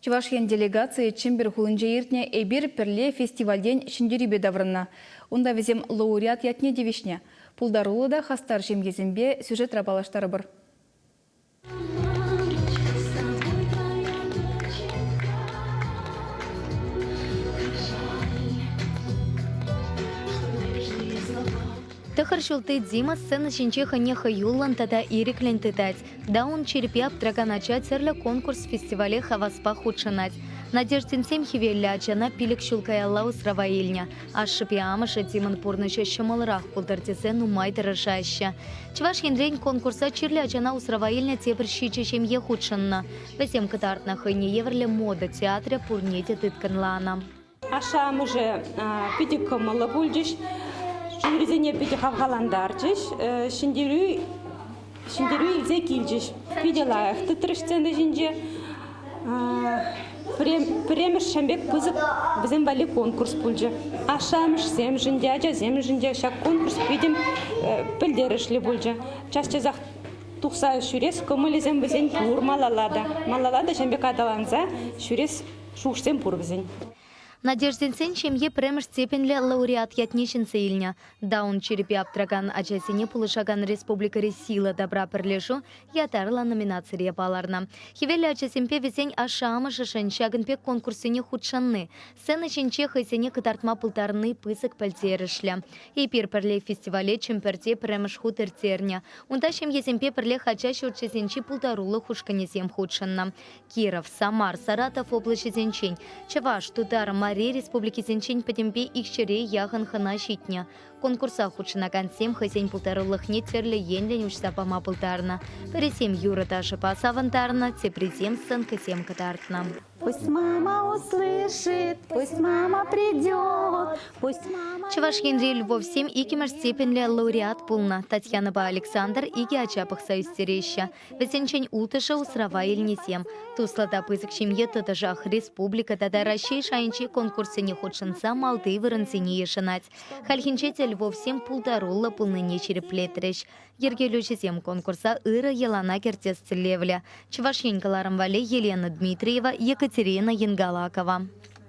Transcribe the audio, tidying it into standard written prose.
Чӑваш Ен делегацийӗ Чӗмпӗр хулинче иртнӗ «Эпир пӗрле» фестивальтен ҫӗнтерӳпе таврӑннӑ. Унта вӗсем лауреат ятне тивӗҫнӗ. Пултаруллӑ та хастар ҫемьесемпе сюжетра паллаштарӑпӑр. Тӑхӑр ҫулти Дима сцена ҫинче хӑйне хӑюллӑн тата ирӗклӗн тытать. Даун чирпе аптракан ача тӗрлӗ конкурс-фестивале хаваспах хутшӑнать. Надеждинсем хӗвеллӗ ачана пилӗк ҫул каялла усрава илнӗ. Ашшӗпе амӑшӗ Димӑн пурнӑҫӗ ҫӑмӑлрах пултӑр тесе нумай тӑрӑшаҫҫӗ. Чӑваш Енрен конкурса чирлӗ ачана усрава илнӗ тепӗр ҫичӗ ҫемье хутшӑннӑ. Вӗсем кӑтартнӑ хӑйне евӗрлӗ мода театрӗ пурне те тыткӑнланӑ. Ашшӗ-амӑшӗ питӗ кӑмӑллӑ пулчӗҫ, жюрисене питӗ хавхалантарчӗҫ, ҫӗнтерӳ ҫӗнтерӳ илсе килчӗҫ. Питӗ лайӑх тытрӗҫ сцена ҫинче. Пӗрремӗш ҫам пек пысӑк вӗсем валли конкурс пулчӗ. Ашшӗ-амӑшсемшӗн те, ачасемшӗн те ҫак конкурс питӗ пӗлтерӗшлӗ пулчӗ. Час-часах тухса ҫӳрес кӑмӑлӗсем вӗсен пур малалла та. Малалла та ҫам пек аталанса ҫӳрес шухӑшсем пур вӗсен. Надеждинсен ҫемйи пӗрремӗш степеньлӗ лауреат ятне ҫӗнсе илнӗ. Даун чирӗпе аптӑракан ачасене пулӑшакан республикӑри «Сила добра» пӗрлешӳ ятарлӑ номинацире палӑрнӑ. Хӗвеллӗ ачасемпе вӗсен ашшӗ-амӑшӗшӗн ҫакӑн пек конкурссене хутшӑнни, сцена ҫинче хӑйсене кӑтартма пултарни пысӑк пӗлтерӗшлӗ. Эпир пӗрле фестивале Чӗмпӗрте пӗрремӗш хут ирттернӗ. Унта ҫемьесемпе пӗрлех ача ҫурчӗсенчи пултарулӑх ушкӑнӗсем хутшӑннӑ. Киров, Самар, Саратов облаҫӗсенчен, Чӑваш, Тутар, Мари республикисенчен пӗтӗмпе икҫӗре яхӑн хӑна ҫитнӗ. Конкурса хутшӑнакансем хӑйсен пултарулӑхне тӗрлӗ енлӗн уҫса пама пултарнӑ. Пӗрисем юрӑ-ташӑпа савӑнтарнӑ, теприсем сценкӑсем кӑтартнӑ. Пусть мама услышит, пусть мама придет, пусть мама... Чӑваш Енри Львовсем иккӗмӗш степеньлӗ лауреат пулнӑ. Татьянӑпа Александр икӗ ача пӑхса ӳстереҫҫӗ. Вӗсенчен улттӑшӗ усрава илнисем. Туслӑ та пысӑк ҫемье тӑтӑшах республика тата Раҫҫей шайӗнчи конкурссене хутшӑнса малти вырӑнсене йышӑнать. Хальхинче те Львовсем пултаруллӑ пулнине ҫирӗплетрӗҫ. Йӗркелӳҫӗсем конкурса ырӑ йӑлана кӗртес тӗллевлӗ. Чӑваш Ен кӑларӑм валли Елена Дмитриева, Екатерина Енгалакова.